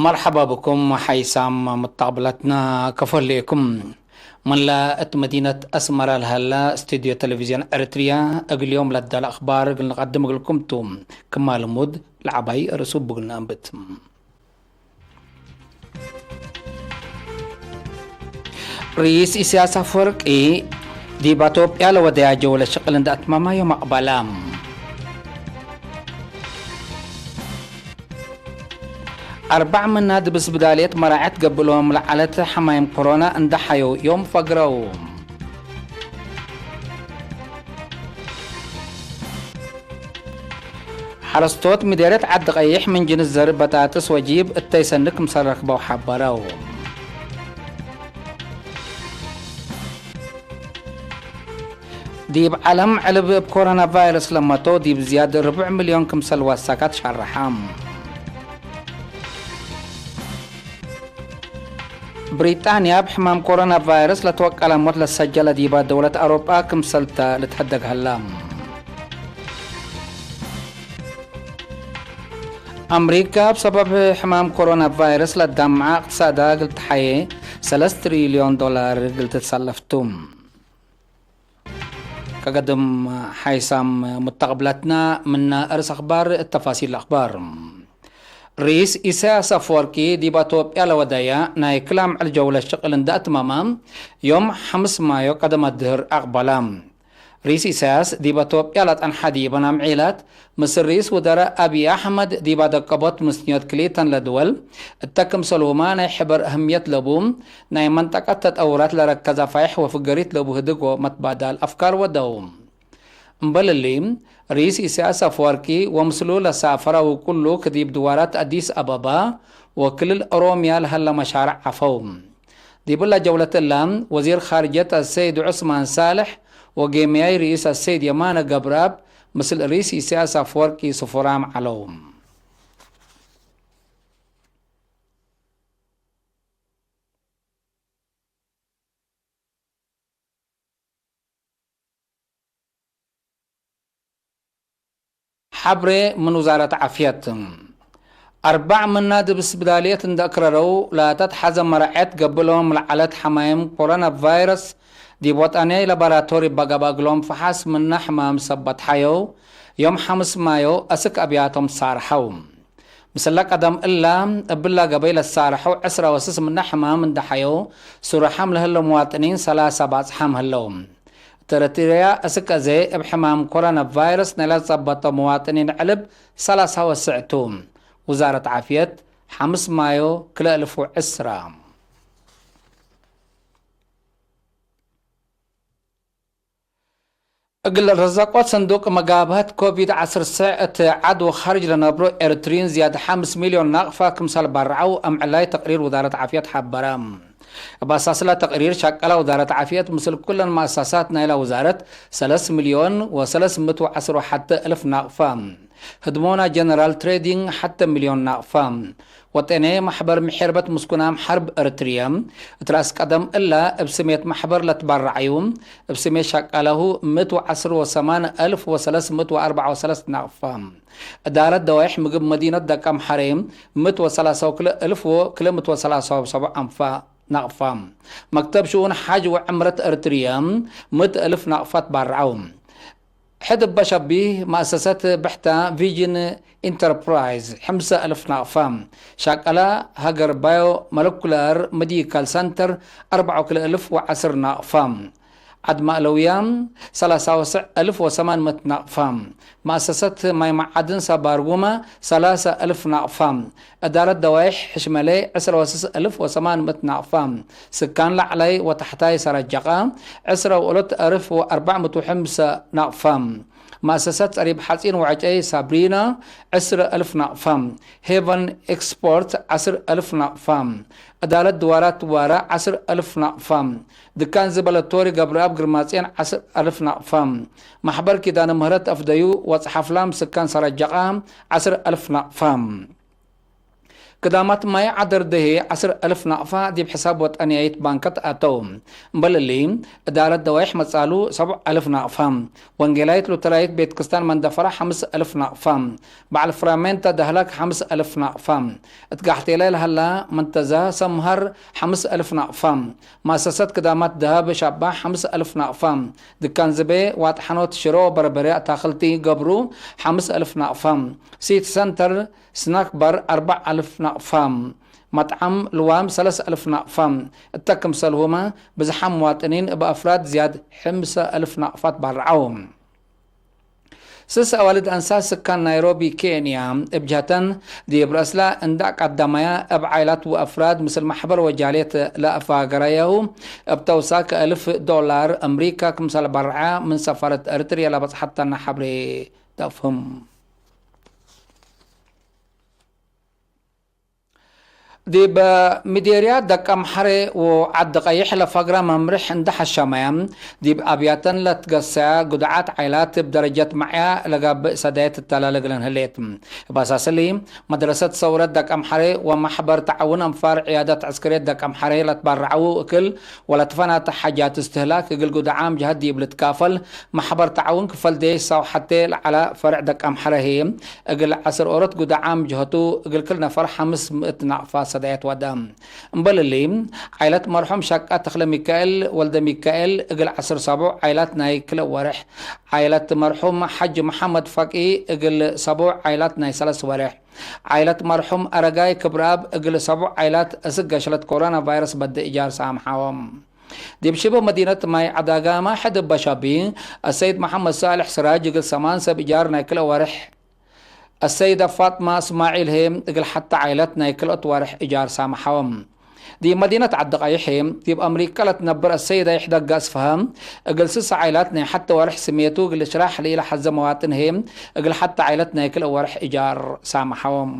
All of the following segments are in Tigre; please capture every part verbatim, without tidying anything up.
መርሐባ ብኩም ሓይሳም ሙተቅብለትና ከፎ ህሌኩም። ምንላ እት መዲነት አስመረ ለሀለ ስቱድዮ ቴሌቪዝዮን ኤረትርያ እግል ዮም ለዳለ አኽባር እግል ንቀድም እግልኩም ቱ። ክማ ልሙድ ለዐባይ ርእሱ እቡ እግል ነአንብት። ርኢስ ኢሳያስ አፈወርቂ ዲብ አቶብያ ለወደያ ጀውለት ሽቅል እንደ አትማማ ዮም አቅበላ። አርበዕ ምና ዲብ ስብዳልየት መራዐት ገብእሎም ለዐለት ሐማይም ኮሮና እንደ ሐየው ዮም ፈግረው። ሐረስቶት ምዴርየት ዐዲ ቀይሕ ምን ጅንስ ዘርእ በጣጥስ ወጂብ እተይ ሰኒ ክምሰል ረክበው ሐበረው። ዲብ ዐለም ዕልብ እብ ኮሮና ቫይረስ ለመተው ዲብ ዝያድ ርቡዕ ሚልዮን ክምሰል ዋሳካት ሸርሐ። ብሪጣንያ እብ ሕማም ኮሮና ቫይረስ ለትወቀለ ሞት ለሰጀለ ዲባ ደውለት አውሮጳ ክምሰል ተ ልትሀደግ ሀላ። አምሪካ እብ ሰበብ ሕማም ኮሮና ቫይረስ ለዳምዐ እቅትሳዳ እግል ተሐዬ ሰለስ ትሪልዮን ዶላር እግል ትትሰለፍ ቱ። ከገድም ሓይሳም ሙተቅብለትና ምነ እርስ አኽባር እት ተፋሲል አኽባር። ርኢስ ኢሳያስ አፈወርቂ ዲብ አቶብያ ለወደየ ናይ ክል አምዕል ጀውለት ሽቅል እንደ አትመመ፣ ዮም ሐምስ ማዮ ቀደም አድህር አቅበለ። ርኢስ ኢሳያስ ዲብ አቶብያ ለጠንሐ ዲበን አምዒላት፣ ምስል ርኢስ ውዘራእ አብይ አሕመድ ዲብ አደቀቦት ምስንዮት ክልኢተን ለድወል እተ ክምሰልሁመ ናይ ሕበር አህምየት ለቡ ናይ መንጠቀት ተጠውራት ለረከዘ ፋይሕ ወፍገሪት ለቡ ህድግ ወመትባዳል አፍካር ወደው። እምበል እሊ፣ ርኢስ ኢሳያስ አፈወርቂ ወምስሉ ለሳፈረ ውቁል ልኡክ ዲብ ድዋራት አዲስ አበባ ወክልል ኦሮምያ ለሀለ መሻርዕ ዐፈው። ዲብለ ጀውለት እለ፣ ወዚር ካርጀት አሰይድ ዑስማን ሳልሕ ወጌምያይ ርኢስ አሰይድ የማነ ገብረአብ ምስል ርኢስ ኢሳያስ አፈወርቂ ስፉራም ዐለው። ሐብሬ ምን ውዛረት ዓፍየት። አርበዕ ምና ዲብ ስብዳልየት እንደ አክረረው፣ ላተትሐዘ መረዐት ገብሎም ለዐለት ሐማይም ኮሮና ቫይረስ ዲብ ወጠንያይ ላቦራቶሪ በገበ እግሎም ፈሐስ ምነ ሕማም ሰበት ሐየው፣ ዮም ሐምስ ማዮ አስክ አብያቶም ሳርሐው። ምስለ ቀደም እለ፣ እብለ ገበይ ለሳርሐው ዕስረ ወስስ ምነ ሕማም እንደ ሐየው፣ ሱረሐም ለህለ ሙዋጥኒን ሰላሳ ባጽሓም ህለው። እት ኤረትርያ እስክ አዜ እብ ሕማም ኮሮና ቫይረስ ናይ ለጸበጠው ሙዋጥኒን ዕልብ ሰላሳ ወስዕ ቱ። ውዛረት ዓፍየት፣ ሐምስ ማዮ ክልኤ እልፍ ወዕስራ። እግል ረዘቆት ሰንዱቅ መጋብሀት ኮቪድ ዐስር ሰዕ እት ዐድ ወካርጅ ለነብሮ ኤረትርዩን ዝያድ ሐምስ ሚልዮን ናቅፋ ክምሰል ባርዐው አምዕላይ ተቅሪር ውዛረት ዓፍየት ሐበረ። እብ አሳስለ ተቅሪር ሸቀለ ውዛረት ዓፍየት ምስል ኩለን መአሰሳት ናይለ ውዛረት ሰለስ ሚልዮን ወሰለስ ምእት ወዐስር ወሐተ እልፍ ናቅፋ፣ ህድሞና ጀነራል ትሬዲንግ ሐተ ሚልዮን ናቅፋ፣ ወጠኔ መሕበር ምሕርበት ምስኩናም ሐርብ ኤረትርየ፣ እት ረአስ ቀደም እለ እብ ስሜት መሕበር ለትባረዐዩ፣ እብ ስሜት ሸቀለሁ ምእት ወዐስር ወሰማን እልፍ ወሰለስ ምእት ወአርበዕ ወሰለስ ናቅፋ፣ እዳረት ደዋይሕ ምግብ መዲነት ደቀምሐሬ ምእት ወሰላሳ ወክልኤ እልፍ ወክልኤ ምእት ወሰላሳ ወሰብዕ አንፋ ናቅፋ፣ መክተብ ሽኡን ሐጅ ወዕምረት ኤረትርየ ምእት እልፍ ናቅፋ ትባረዐው። ሕድ እበ ሸቢህ መአሰሰት ብሕተ ቪዥን ኢንተርፕራይዝ፣ ሕምሰ እልፍ ናቅፋ፣ ሸቀለ ሀገር ባዮ መለኩላር መዲካል ሰንተር፣ አርበዕ ወክልኤ እልፍ ወዐስር ናቅፋ፣ ዐድ ማእለውያ፣ ሰላሳ ወስዕ እልፍ ወሰማን ምእት ናቅፋ፣ መአሰሰት ማይ መዓድን ሳባርጉመ፣ ሰላሳ እልፍ ናቅፋ፣ እዳረት ደዋይሕ ሕሽመሌ፣ ዕስረ ወስስ እልፍ ወሰማን ምእት ናቅፋ፣ ስካን ላዕላይ ወታሕታይ ሰረጀቃ፣ ዕስረ ወክልኤ እልፍ ወአርበዕ ምእት ወሐምሰ ናቅፋ፣ መአሰሰት ጸሪብ ሐጺን ወዐጨይ ሳብሪና፣ ዕስረ እልፍ ናቅፋ፣ ሄቨን ኤክስፖርት፣ ዐስር እልፍ ናቅፋ፣ እዳለት ድዋራት ዋራ፣ ዐስር እልፍ ናቅፋ፣ ድካን ዝበለቶሪ ገብረአብ ግርማጽዮን፣ ዐስር እልፍ ናቅፋ፣ ማሕበር ኪዳነ ምህረት አፍደዩ ወጸሐፍላም ስካን ሰረጀቃ፣ ዐስር እልፍ ናቅፋ። ክዳማት ማይ ዐደር ደሄ ዐስር አልፍ ናቅፋ ዲብ ሕሳብ ወጠንያይት ባንከት አተው። እምበል እሊ፣ እዳረት ደዋይሕ መጻሉ ሰቡዕ አልፍ ናቅፋ። ወንጌላይት ሉተራይት ቤት ክስታን መንደፈራ ሐምስ አልፍ ናቅፋ። በዐል ፍራሜንተ ደህለክ ሐምስ አልፍ ናቅፋ። እት ጋሕቴለ ለሀላ መንተዘ ሰምሀር ሐምስ አልፍ ናቅፋ። ማሰሰት ክዳማት ደሀብ ሻባሕ ሐምስ አልፍ ናቅፋ። ድካን ዝቤ፣ ዋጥሐኖት ሽሮ ወበርበሬ አታክልቲ ገብሩ ሐምስ አልፍ ናቅፋ። ሲቲ ሰንተር ስናክ ባር አርበዕ አልፍ ናቅፋ። መጥዓም ልዋም ሰለስ አልፍ ናቅፋ። እተ ክምሰልሁመ ብዝሓም ሙዋጥኒን እብ አፍራድ ዝያድ ሕምሰ አልፍ ናቅፋ ትባርዐው። ስስ አዋልድ አንሳት ስካን ናይሮቢ ኬንያ እብ ጀህተን ዲብ ረአስላ እንዳ አቃዳማያ እብ ዓይላት ወአፍራድ ምስል መሕበር ወጃልየት ለአፋገረያሁ እብ ተውሳክ አልፍ ዶላር አምሪካ ክምሰል በርዐ ምን ሰፋረት ኤርትርየ ለበጽሐተነ ሐብሬ ተፍህም። ዲብ ሚዴርያት ደቀምሐሬ ወዐዲ ቀይሕ ለፈግረ መምርሕ እንዴ ሐሸመየ፣ ዲብ አብያተን ለትገሰያ ጉድዓት ዓይላት እብ ደረጀት መዕያ ለገብእ ሰዳየት ትተላለ እግለን ህሌት። እብ አሳስሊ፣ መድረሰት ሰውረት ደቀምሐሬ ወመሕበር ተዓውን አንፋር ዕያደት ዕስክርየት ደቀምሐሬ ለትባረዐው እክል ወለትፈናተ ሓጃት እስትህላክ እግል ጉድዓም ጀሀት ዲብ ልትካፈል መሕበር ተዓውን ክፈል ዴሽ ሳውሐቴ ለዐለ ፈርዕ ደቀምሐሬ ህዬ፣ እግል ዐስር ኦሮት ጉዳዓም ጀሀቱ፣ እግል ክል ነፈር ሐምስ ምእት ናቅፋ ሰዳየት ወደ። እምበል እሊ፣ ዓይለት መርሑም ሸቃ ተክለ ሚካኤል ወልደ ሚካኤል፣ እግል ዐስር ሰቡዕ ዓይላት ናይ ክልኤ ወርሕ፣ ዓይለት መርሑም ሐጅ መሐመድ ፈቂ፣ እግል ሰቡዕ ዓይላት ናይ ሰለስ ወርሕ፣ ዓይለት መርሑም አረጋይ ክብረአብ፣ እግል ሰቡዕ ዓይላት እስክ ገሽለት ኮሮና ቫይረስ በደ እጃር ሳምሐዎም። ዲብ ሽበ መዲነት ማይ ዐዳጋማ ሕድ እበ ሸቢ፣ አሰይድ መሐመድ ሳልሕ ስራጅ እግል ሰማን ሰብ እጃር ናይ ክልኤ ወርሕ፣ አሰይደ ፋጥማ እስማዒል ህዬ እግል ሐተ ዓይለት ናይ ክልኦት ወርሕ እጃር ሳምሐዎም። ዲብ መዲነት ዐዲ ቀይሕ ህዬ፣ ዲብ አምሪካ ለትነብር አሰይደ ይሕደጋ እስፍሃ፣ እግል ስሰ ዓይላት ናይ ሐተ ወርሕ ስሜቱ እግል እሽራሕ ለኢለሐዘ መዋጥን ህዬ፣ እግል ሐተ ዓይለት ናይ ክልኤ ወርሕ እጃር ሳምሐዎም።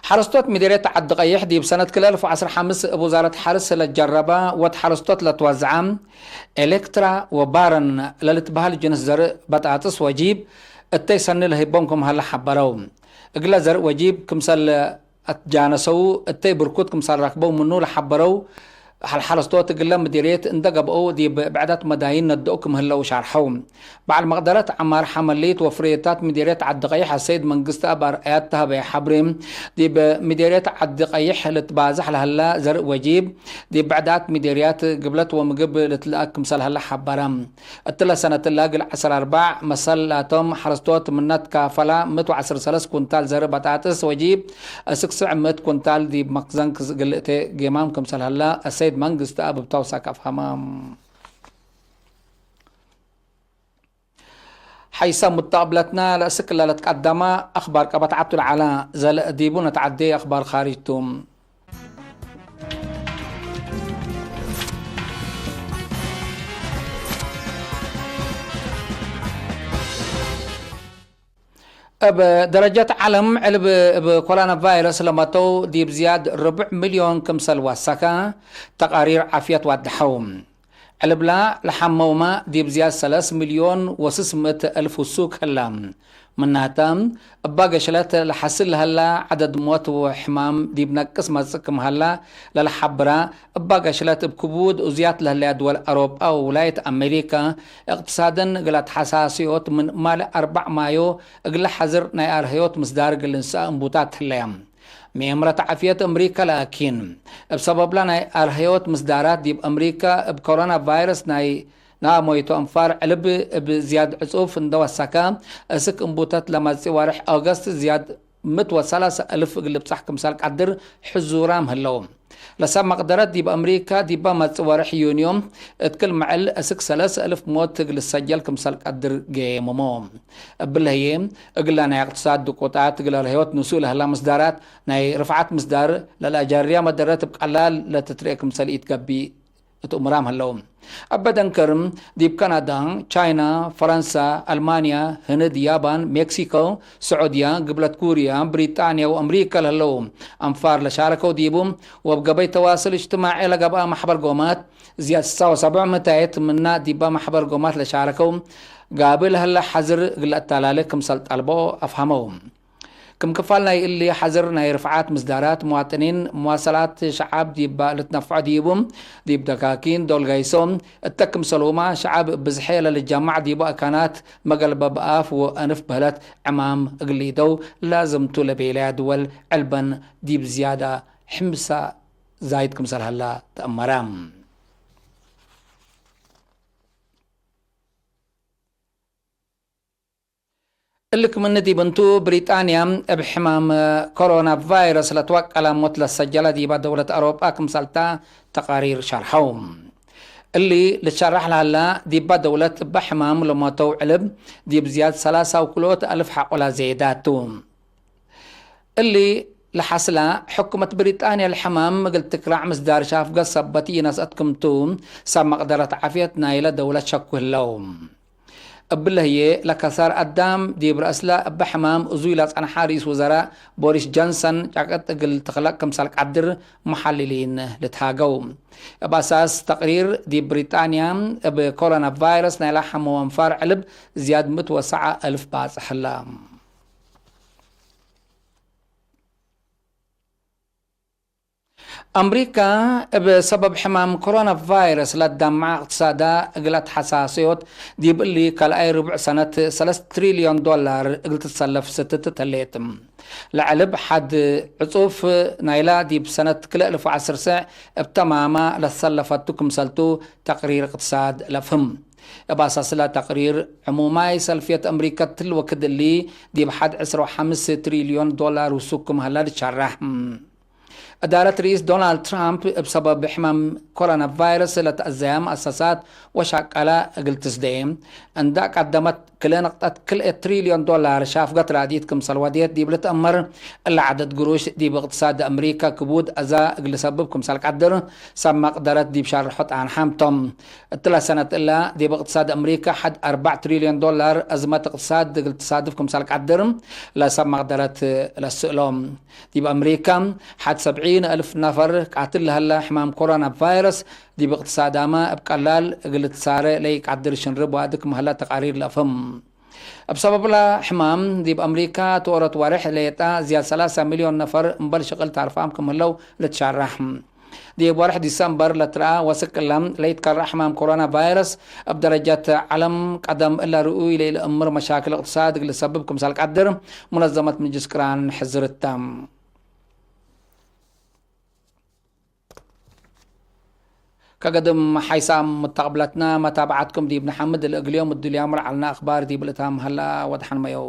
ሐረስቶት ምዴርየት ዐዲ ቀይሕ ዲብ ሰነት ክልኤ አልፍ ወዐስር ሐምስ እብ ውዛረት ሐርስ ለጀረበ ወድ ሐረስቶት ለትወዝዐ ኤሌክትራ ወባረን ለልትበሀል ጅንስ ዘርእ በጣጥስ ወጂብ እተይ ሰኒ ለህይቦም ክም ሀለ ሐበረው። እግለ ዘርእ ወጂብ ክምሰል አትጃነሰው እተይ ብርኩት ክምሰል ረክበው ምኑ ለሐበረው ሐል ሐረስቶት እግለ ምዲርየት እንደ ገብአው ዲብ ብዕዳት መዳይን ነድኦ ክም ህለው ሻርሐው። በዐል መቅደረት ዐማር ሐመሊት ወፍርየታት ምዲርየት ዐዲ ቀይሕ አሰይድ መንግስትአብ አርአያት ተሀበየ ሐብሬ፣ ዲብ ምዲርየት ዐዲ ቀይሕ ልትባዘሕ ለሀለ ዘርእ ወጂብ፣ ዲብ ብዕዳት ምዲርያት ግብለት ወምግብ ልትለአክ ክምሰል ሀለ ሐበረ። እትለ ሰነትለ እግል ዐስር አርበዕ መሰል ላቶም ሐረስቶት ምነ ትካፈላ ምእት ወዐስር ሰለስ ኩንታል ዘርእ በጣጥስ ወጂብ፣ እስክ ስዕ ምእት ኩንታል ዲብ መክዘን ክስ እግል እቴ ጌማም ክምሰል ሀለ አሰይድ መንግስትአብ እብ ተውሳክ አፍሀመ። ሐይሰ ሙተቅብለትነ ለእስክ ለልትቀደመ አክባር ቀበት ዐቱ ለዐለ፣ ዘለእ ዲቡ ነትዐዴ አክባር ካሪጅ ቱ። እብ ደረጀት ዐለም፣ ዕልብ እብ ኮሮና ቫይረስ ለመተው ዲብ ዝያድ ርቡዕ ሚልዮን ክምሰል ወሰከ ተቃሪር ዓፍየት ዋድሐው። ዕልብላ ለሐመውመ ዲብ ዝያድ ሰለስ ሚልዮን ወስስ ምእት እልፍ ውሱክ ህለ። ምናተ፣ እባ ገሽለት ለሐስል ለሀላ ዐደድ ሞት ወሕማም ዲብ ነቅስ መጽእ ክም ሀላ ለለሐብራ፣ እባ ገሽለት እብ ክቡድ እዙያት ለህለያ ድወል አውሮጳ ወውላየት አሜሪካ፣ እቅትሳደን እግል አትሐሳስዮት ምን ማል አርበዕ ማዮ እግለ ሐዝር ናይ አርሀዮት ምስዳር እግል ልንሰአ እንቡታት ህለያ። ሚእምረት ዓፍየት አምሪካ ላኪን፣ እብ ሰበብለ ናይ አርሀዮት ምስዳራት ዲብ አምሪካ እብ ኮሮና ቫይረስ ናይ ናሞይቶ አንፋር ዕልብ እብ ዝያድ ዕጹፍ እንደ ወሰከ፣ እስክ እንቡተት ለመጽእ ወርሕ ኦገስት ዝያድ ምእት ወሰላሰ አልፍ እግል ልብጻሕ ክምሰል ቀድር ሕዙራም ህለው። ለሰብ መቅደረት ዲብ አምሪካ ዲበ መጽእ ወርሕ ዩንዮ እት ክል መዕል እስክ ሰለስ አልፍ ሞት እግል ልሰጀል ክምሰል ቀድር ጌምሞ። እብለ ህዬ፣ እግለ ናይ እቅትሳድ ድቁጣት እግለ ለህይወት ንሱእ ለህላ ምስዳራት ናይ ርፍዓት ምስዳር ለለአጃርያ መደረት እብ ቀላል ለትትርኤ ክምሰል ኢትገብእ እት እምራም ህለው። እበ ደንከር፣ ዲብ ካናዳ፣ ቻይና፣ ፈረንሳ፣ አልማንያ፣ ህንድ፣ ያባን፣ ሜክሲኮ፣ ስዑድያ፣ ግብለት ኩርያ፣ ብሪጣንያ ወአምሪከ ለህለው አንፋር ለሻረከው ዲቡ፣ ወእብ ገበይ ተዋስል እጅትማዒ ለገብአ መሕበር ጎማት፣ ዝያድ ስሳ ወሰብዕ ምታየት ምና ዲባ መሕበር ጎማት ለሻረከው፣ ጋብእ ለህለ ሐዝር እግል ለአታላሌ ክምሰል ጠልቦ አፍሀመው። ክም ክፋል ናይ እሊ ሐዝር ናይ ርፍዓት ምስዳራት፣ ምዋጥኒን፣ መዋሰላት ሸዓብ ዲብ ልትነፍዖ ዲቡ፣ ዲብ ደካኪን፣ ዶል ጋይሶ፣ እተ ክምሰልሁማ ሸዓብ ብዝሐ ለልጃማዕ ዲቡ አካናት መገልበብ አፍ ወአንፍ በህለት ዕማም እግል ሊደው ላዝም ቱ ለቤለያ ድወል ዕልበን ዲብ ዝያዳ ሕምሳ ዛይድ ክምሰል ሀላ ተአመረ። እሊ ክምኒ ዲብ እንቱ፣ ብሪጣንያ እብ ሕማም ኮሮና ቫይረስ ለትወቀለ ሞት ለሰጀለ ዲበ ደውለት አውሮጳ ክምሰልታ ተቃሪር ሸርሐው። እሊ ልትሸራሕ ለሀላ፣ ዲባ ደውለት እበ ሕማም ለሞተው ዕልብ ዲብ ዝያድ ሰላሳ ወክልኦት አልፍ ሐቆላ ዜዳቱ። እሊ ለሐስላ፣ ሕኩመት ብሪጣንያ ለሕማም እግል ትክራዕ ምስዳር ሻፍገ ሰበት ኢነስአት ክምቱ፣ ሰብ መቅደረት ዓፍየት ናይለ ደውለት ሸኩ ህለው። እብለ ህዬ፣ ለከሳር አዳም ዲብ ረአስለ እበ ሕማም እዙይ ለጸንሐ ርኢስ ውዘራእ ቦሪስ ጆንሰን ጫቅጥ እግል ትክለቅ ክምሰል ቀድር መሐልሊን ልትሃገው። እብ አሳስ ተቅሪር ዲብ ብሪጣንያ፣ እብ ኮሮና ቫይረስ ናይለ ሐመው አንፋር ዕልብ ዝያድ ምእት ወሰዓ አልፍ ባጽሕ ህለ። አምሪካ እብ ሰበብ ሕማም ኮሮና ቫይረስ ለትዳመዐ እቅትሳዳ እግል አትሐሳሰዮት፣ ዲብ እሊ ካልኣይ ርቡዕ ሰነት ሰለስ ትሪልዮን ዶላር እግል ትትሰለፍ ስትት ተሌት። ለዐልብ ሐድ ዕጹፍ ናይላ ዲብ ሰነት ክልኤ እልፍ ወዐስር ሰዕ እብ ተማማ ለትሰለፈቱ ክምሰልቱ ተቅሪር እቅትሳድ ለፍህም። እብ አሳስለ ተቅሪር፣ ዕሙማይ ሰልፍየት አምሪካ እትሊ ወክድ እሊ ዲብ ሐድ ዕስራ ወሐምስ ትሪልዮን ዶላር ውሱክ ክም ሀላ ልትሸረሕ። እዳረት ርኢስ ዶናልድ ትራምፕ እብ ሰበብ ሕማም ኮሮና ቫይረስ ለተአዘያ መአሰሳት ወሻቀላ እግል ትስዴ እንዳ ቀደመት፣ ክልኤ ነቅጠት ክልኤ ትሪልዮን ዶላር ሻፍገት ራድኢት ክምሰል ወዴት ዲብ ልትአመር፣ እለ ዐደድ ግሩሽ ዲብ እቅትሳድ አምሪካ ክቡድ አዛ እግል ልሰብብ ክምሰል ቀድር፣ ሰብ መቅደረት ዲብ ሸርሖ ጣንሓም ቶም። እትለ ሰነት እለ ዲብ እቅትሳድ አምሪካ ሐድ አርበዕ ትሪልዮን ዶላር አዝመት እቅትሳድ እግል ትሳድፍ ክምሰል ቀድር፣ ለሰብ መቅደረት ለስእሎም። ዲብ አምሪካ፣ ሐድ ሰብዒን አልፍ ነፈር ቃትል ለሀለ ሕማም ኮሮና ቫይረስ፣ ዲብ እቅትሳዳመ እብ ቀላል እግል ልትሳሬ ለኢቀድር ሽንርብ ዋዲ ክም ሀለ ተቃሪር ለአፍህም። እብ ሰበብለ ሕማም፣ ዲብ አምሪካ፣ ተወረት ወሬሕ ሌጣ ዝያድ ሰላሳ ሚልዮን ነፈር እምበል ሽቅል ታርፋም ክም ህለው ልትሸረሕ። ዲብ ወርሕ ዲሰምበር ለትረአ ወስክ እለ ለኢትከረዕ ሕማም ኮሮና ቫይረስ፣ እብ ደረጀት ዐለም ቀደም እለ ርኡይ ለኢለአምር መሻክል እቅትሳድ እግል ልሰብብ ክምሰል ቀድር፣ ሙነዘመት ምጅልስ ቅራን ሕዝርተ። ከገድም ሓይሳም ምተቅብለትነ መታብዓትኩም ዲብ ነሐምድ፣ ለእግል ዮም እዱልያም ለዐልነ አክባር ዲብ ልታም ሀላ ወደሐን መየው።